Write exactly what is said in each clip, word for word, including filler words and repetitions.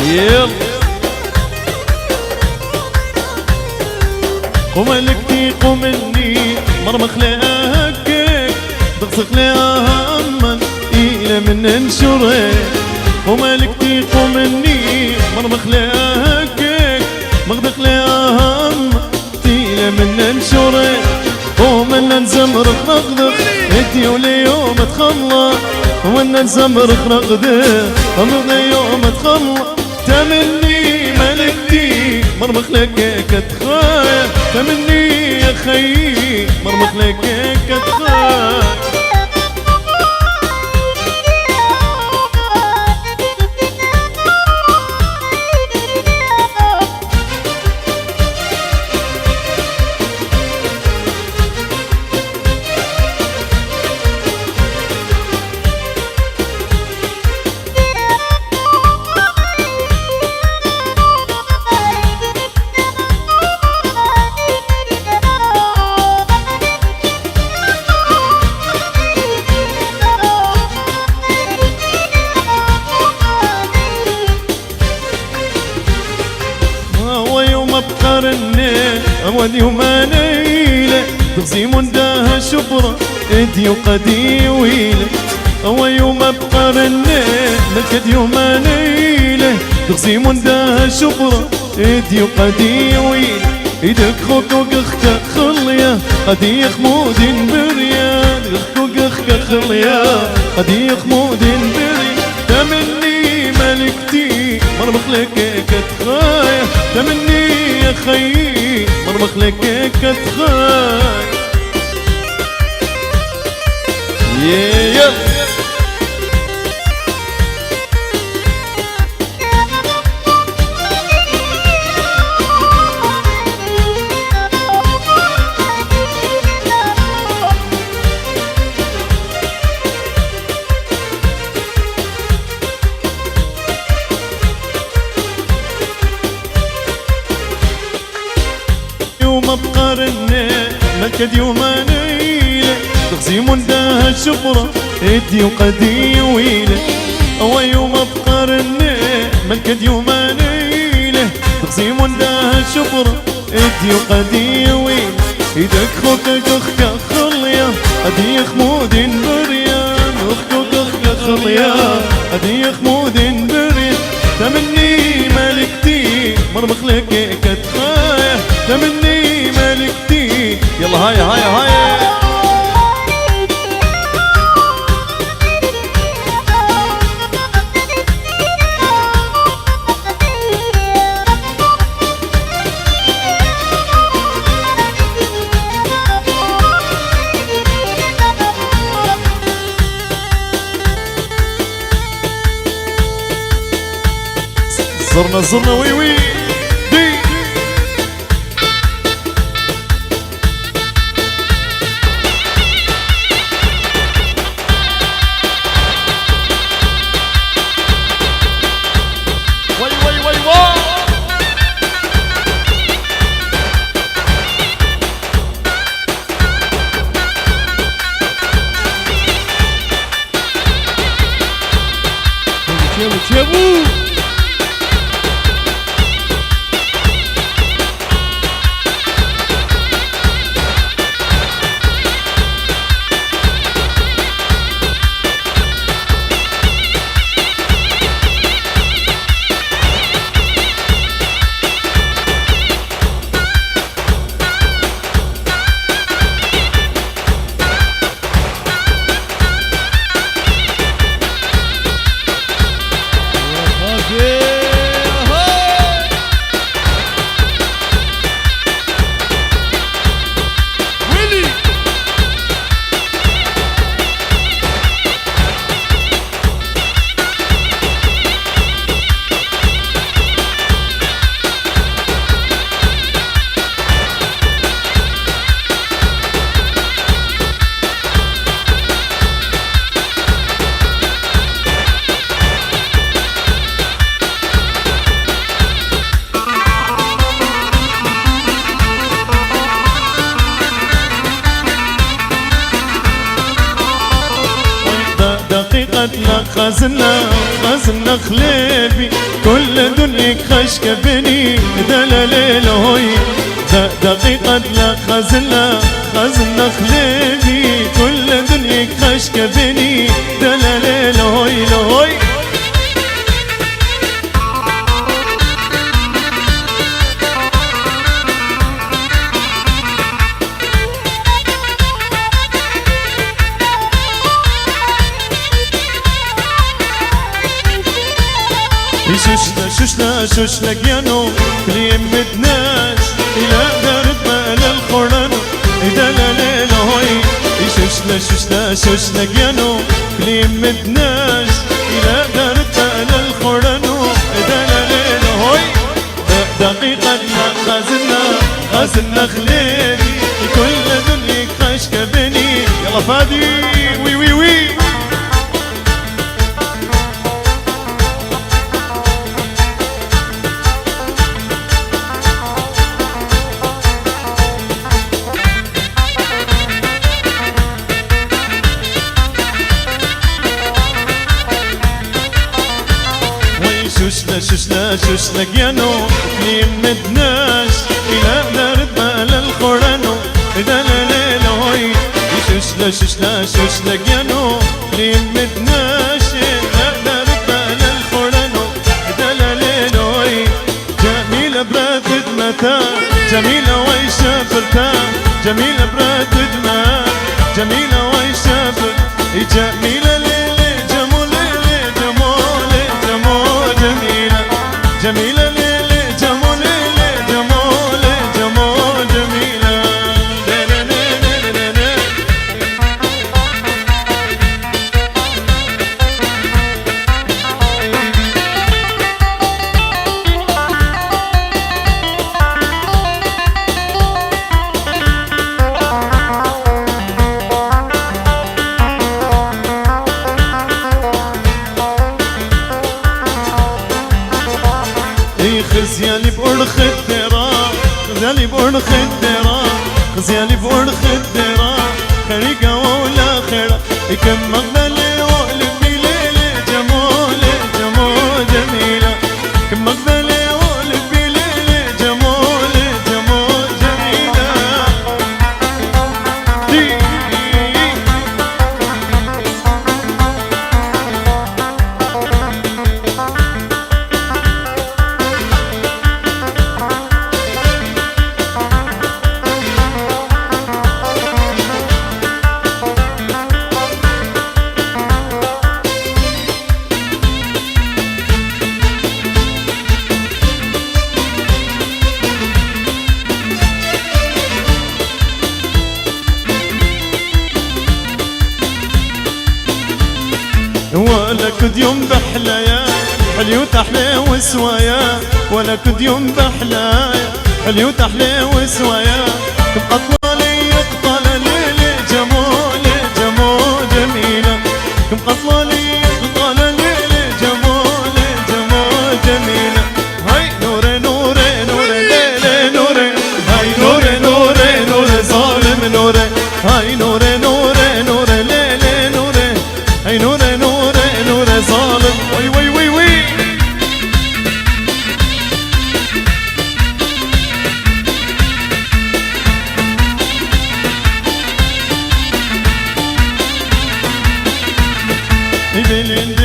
يلا. قوم لكتي قوم مني، مرمخ لي هكاك، دغزغ لي أهم، إلى من نشري. قوم لكتي قوم مني، مرمخ لي هكاك، مغدق لي أهم، تيلة من نشوري، ومن نزمرخ رغدغ، ادي وليوم تخلى، ومن نزمرخ رغدغ، ومن يوم تخلى. تمني ملكتي، مرمخ لك كتخايا، تمني يا خيي، مرمخ لك كتخايا. Awa yewma bqarine, awa diyumane ile, dixzîmun daha şubra, ê diyu qedî wîle. Awa yewma bqarine, melke diyumane ile, dixzîmun daha şubra, ê diyu qedî wîle. Îdek xoko gixke xilya, qedî yexmudin birya, gixko gixke xilya, qedî yexmudin birya. تمني ملكتي، مرمخ لك كتخايا. تمني يا خيي، مرمخ لك كتخايا. Yeah. Yewma bqarine, melke diyumane ile, dixzîmun daha şubra, ê diyu qedî wîle. Awa yewma bqarine, melke diyumane ile, dixzîmun daha şubra, ê diyu qedî wîle. Îdek xo ke gixke xilya, qedî yexmudin birya, gixko gixke xilya, qedî yexmudin birya. تمني ملكتي، مرمخ لك كتخايا. تمني ملكتي. يلا هاي، هاي، هاي. زرنا، زرنا، وي، وي. دي. وي، وي، وي، وي. Çêbû, çêbû. دقيقة لا خزنا، خزنا خليبي، كل دنيا خشك بني، دلالي لهوي. د-، دقيقة لا خزنا، خزنا خليبي، كل دنيا خشك بني، دلالي لهوي، لهوي. شوشلة، شوشلة، شوشلة جيانو، كليم مدناش، إلى دارت بقى للخورانو، إذا لا ليلة هوي. شوشلة، شوشلة، شوشلة جيانو، كليم مدناش، إلى دارت بقى للخورانو، إذا لا ليلة هوي. دقيقة خزنا، خزنا خليلي، كل دنيا خشك بني. يلا فادي، وي، وي، وي. وي شوشلة، شوشلة، شوشلة جيانو، كليم مدناش، إلى دارت بقى للخورانو، إذا لا ليلة هوي. شوشلة، شوشلة، شوشلة جيانو، كليم مدناش، إلى دارت بقى للخورانو، إذا لا ليلة هوي. جميلة براتد متى، جميلة ويشة فرتا، جميلة براتد ما، جميلة ويشة فرتا. جميلة ليلي جمو ليلي جمو لي جمو جميلة. جميلة ليلي جمو ليلي جمو لي جمو جميلة. ليلي ليلي ليلي ليلي. إي خزيالي بأرخ الدرا، خزيالي بأرخ الدرا، خزيالي بأرخ الدرا، خريقة ولا خيرا. كم مغبلة وقلبي ليلة جمولة، جمو جميلة. كم مغبلة وقلبي ليلة جمولة، جمو جميلة. ولا كل يوم بحلايا، حليو تحلي وسوايا، ولا كل يوم بحلايا، حليو تحلي وسوايا. كم قطلة لي يقطع ليلي جمولة، جمو جميلة. كم قطلة لي يقطع ليلي جمولة، جمو جميلة. هاي نورة، نورة، نورة، ليلة نورة. هاي نورة، نورة، نورة، ظالم نورة. هاي نورة، نورة، نورة، ليلة نورة. هاي نورة، نورة، نورة، ظالم. وي، وي، وي، وي. بلند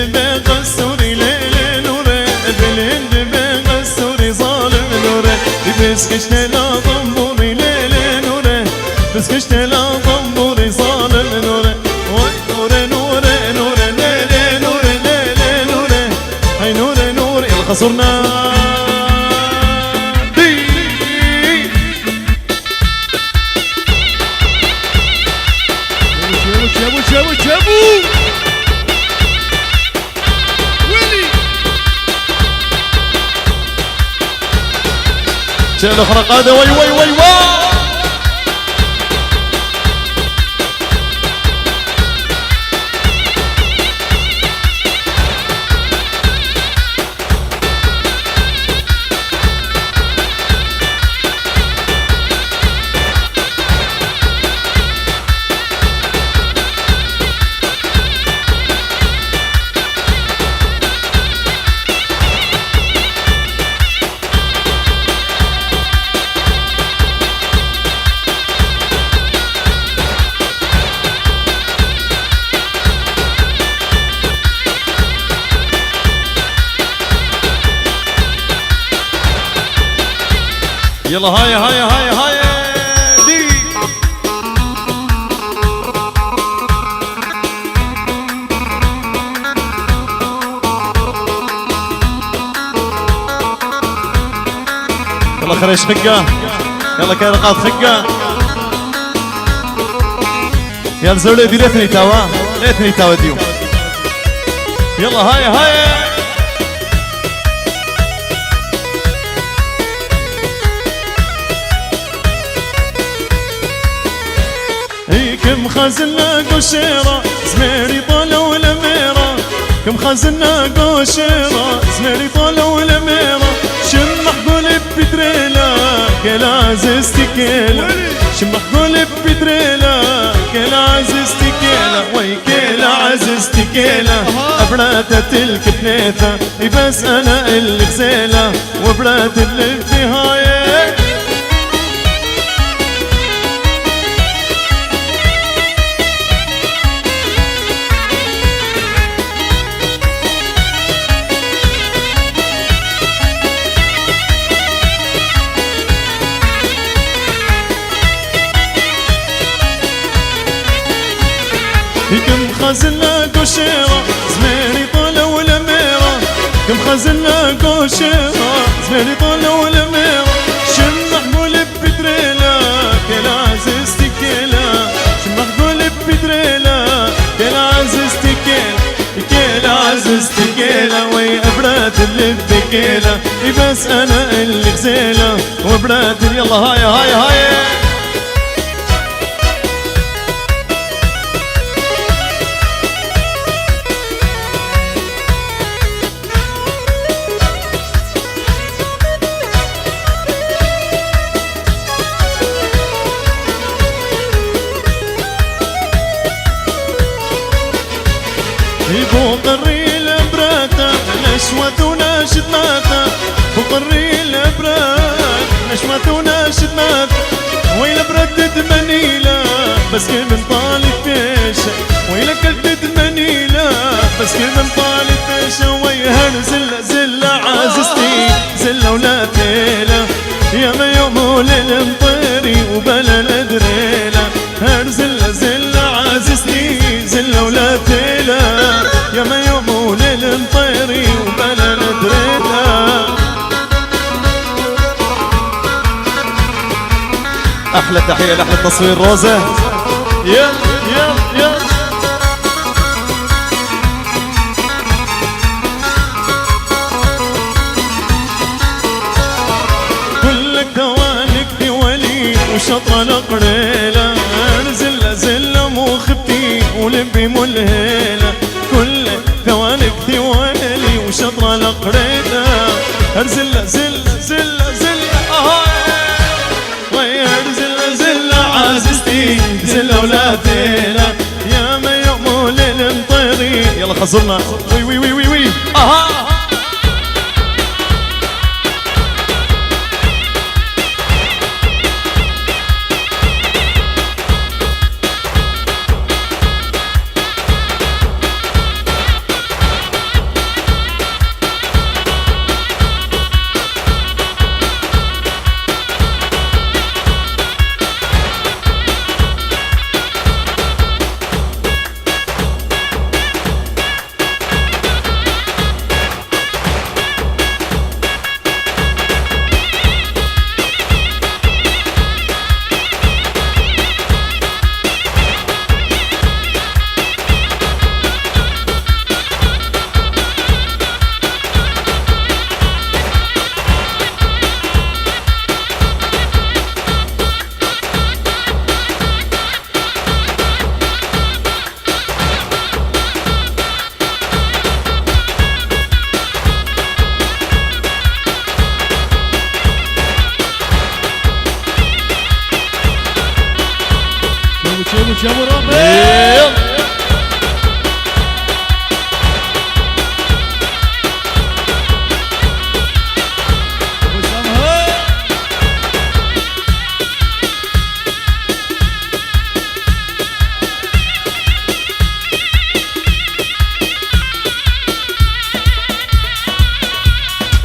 بقصوري ليلة نورة، بلند بقصوري ظالم نورة، بس كشت لا ضموري ليلة نورة، بس كشت لا ضموري ظالم نورة. وي نورة، نورة، نورة، ليلة نورة، ليلة نورة. هاي نورة، نورة، يلا خسرنا. دي. يابو، يابو، يابو، يابو، يابو. ويلي. شيل أخرى قادة، وي، وي، وي، وي. Yalla, haye, haye, haye, haye. Dî. Yalla, xerêş xigga. Yalla, kerqat xigga. Yalla, zewlê dî lê tinî tawa. Lê tinî tawa dîyo. Yalla, haye, haye. Ey kim xezina goşê ra, zmêrî tala û lemê ra. Kim xezina goşê ra, zmêrî tala û lemê ra. Şim mehgûlê pîtrêla, kêla ezîz tî kêla. Şim mehgûlê pîtrêla, kêla ezîz tî kêla. Wey kêla ezîz tî kêla. Ebra te til kipnêta. Ey bes ana el xizêla. Webra til fihaye. Kim xezina goşê ra, zmêrî tala û lemê ra. Kim xezina goşê ra, zmêrî tala û lemê ra. Şim mehgûlê pîtrêla, kêla ezîz tî kêla. Şim mehgûlê pîtrêla, kêla ezîz tî kêla. Kêla ezîz tî kêla, wey ebra til tî kêla. Ey bes ana el xizêla. Webra til, yalla, haye, haye, haye. Ey bo qirrî le brata, neşwet û neşitmata. Bo qirrî le brata, neşwet û neşitmata. Wey le brata dimenî le, bes ke min talî pêşe. Wey le ke dimenî le, bes ke min talî pêşe. Wey her zille, zille ezîz tî, zille wlatê le. Ya me yom û lêlim têrî û bele nedrê le. Her zille, zille ezîz tî, zille wlatê le. Ya me yom û lêlim têrî û bele nedrê le. أحلى تحية لأحلى تصوير روزة. يا، يا، يا. كلك ثوانك دولي وشطرة القريلة. زلة، زلة مخبتي ولبي ملهيلة. كلك ثوانك دولي وشطرة القريلة. هر زلة، زلة، زلة، زلة. آه. ويا زلة، زلة عزيزتي، زلة ولاتينا. يا ما يوم ليل مطيري. يلا خزرنا. وي، وي، وي، وي، وي. أها. Çabuk, çabuk, çabuk, Rabbim.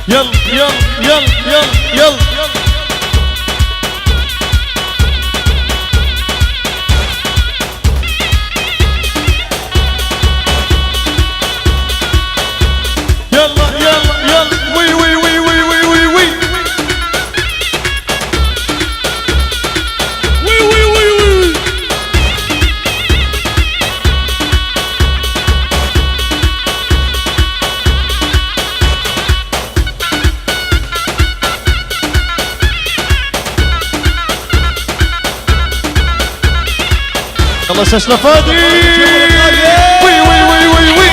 يلا، يلا، يلا، يلا، يلا. Ses Lafadî. Wî, wî, wî, wî, wî.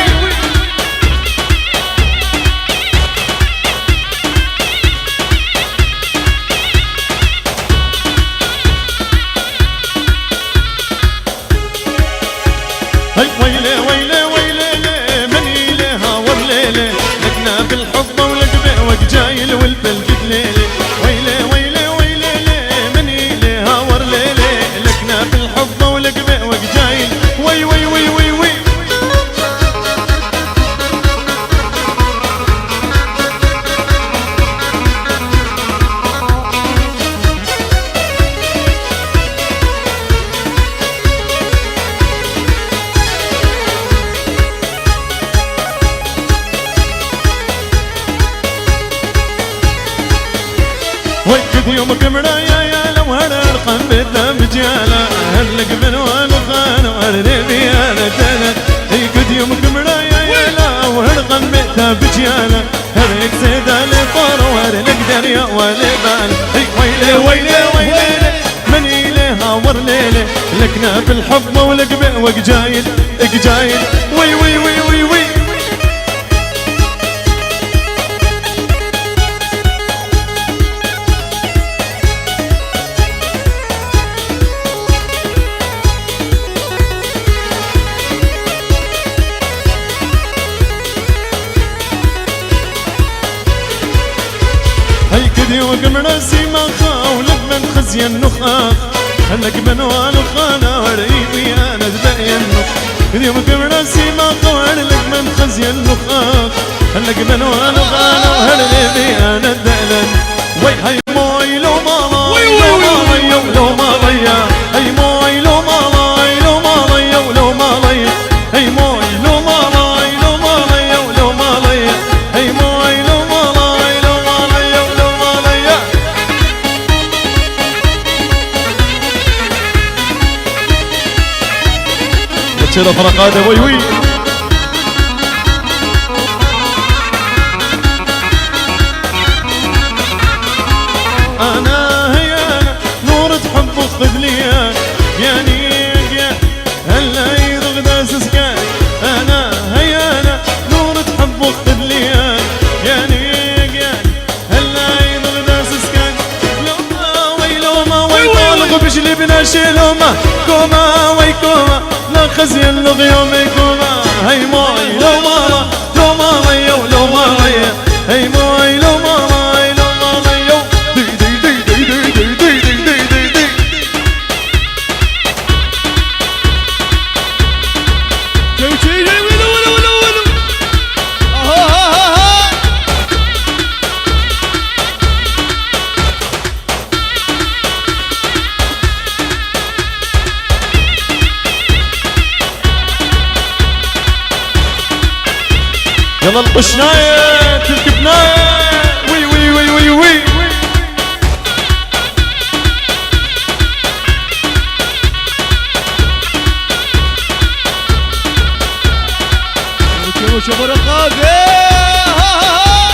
Hey, weylê, weylê, weylê lê, min îlê hawar lê lê. Lekna bil hubba û lek bê wek cayil wil bil gid lê lê. Weylê, weylê, weylê lê, min îlê hawar lê lê. Lekna bil hubba û lek bê wek cayil. Wey, wey, wey, wey, wey. Wey, gidiyom gimraya ya, lew her erqan bê te biciyana, her lik bin wan xan, her rê biyana tene. Ey, gidiyom gimraya ya, lew her qan bê te biciyana, her ek zêda lê far, her lik derya wa lê bal. Ey, weylê, weylê, weylê lê, min îlê hawar lê lê, lekna bil hubba û lek bê wek cayil, ek cayil. Wey, wey, wey, wey, wey. Hey, gidî û gimre sîma xew, lik ben xizyen nuxa. Hellek ben wan û xana wer î biyane dibeyeno. Gidî û gimre sîma xew, hellek ben xizyen nuxa. Hellek ben wan û xana wer î biyane dibeyeno. Wey hey moy lo mala, wey, lo wey, mala, wey, yo, lo mala ya. Hey moy lo mala, lo mala, yo, lo mala ya. Hey moy lo mala, lo mala, yo, lo mala ya. Hey moy lo mala, lo mala, yo, lo mala ya. Çela fena qade, wey, wey. Ana hey ana, nûret hubbû xidliye, yanî ge, hellay dixda sisken. Ana hey ana, nûret hubbû xidliye, yanî ge, hellay dixda sisken. Loma wey loma wey, wey, wey, talib wey. Bijli bina şê loma, koma wey koma, na xizyen luxyomê koma. Hey moy loma la, loma la yo, loma la ye. Hey moy loma la, loma la yo. Di, di, di. Kewçeyi wilo, wilo, wilo, wilo. Aha, ha, ha, ha. يلا القشناية تركبناية. وي، وي، وي، وي، وي. وشو، وشو برقات. إيه، ها، ها، ها.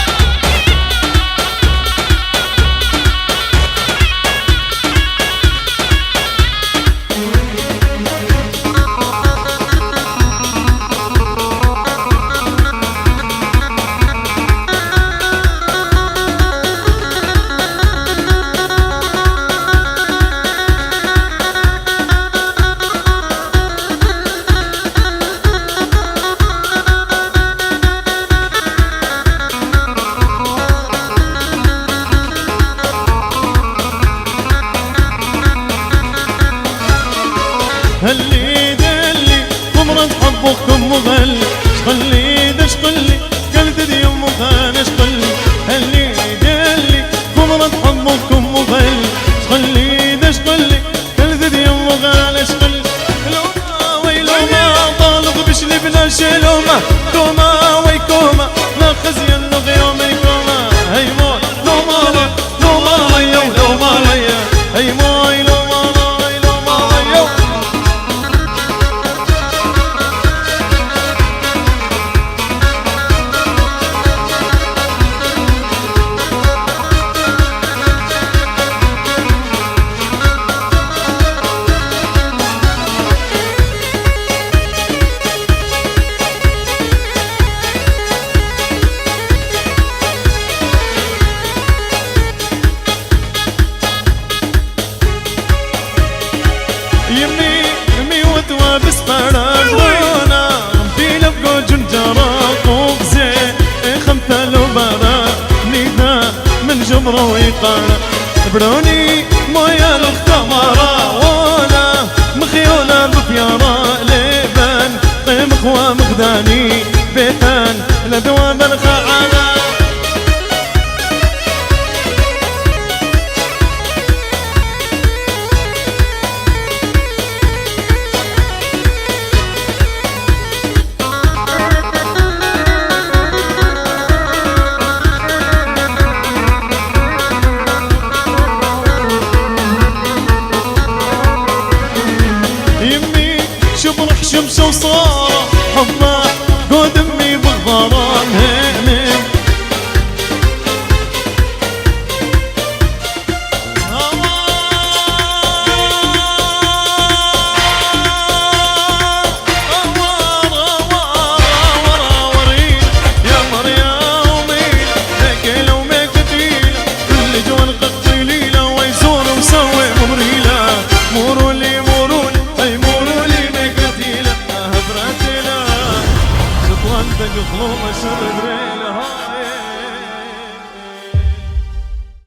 هلي دلي، خمرة حبكم مغلي، شقلي دشقلي، قلت دي أم خان شقلي. هلي دلي، خمرة حبكم مغلي، شقلي دشقلي، قلت دي أم خان شقلي. لوما وي لوما، طالق بشلي بلا شي لوما. كوما وي كوما، ناخذ يلغ يومي كوما. هي مو لوما لا. Loma lay yo, loma lay yo. Hey moy, loma lay, loma lay yo. Bronî moya lixta mara wana, mixiyona bipiyana lê ben, qê mixwa mixdanî bêten, le dewa ben xeala. يمي شبرح شمس وصار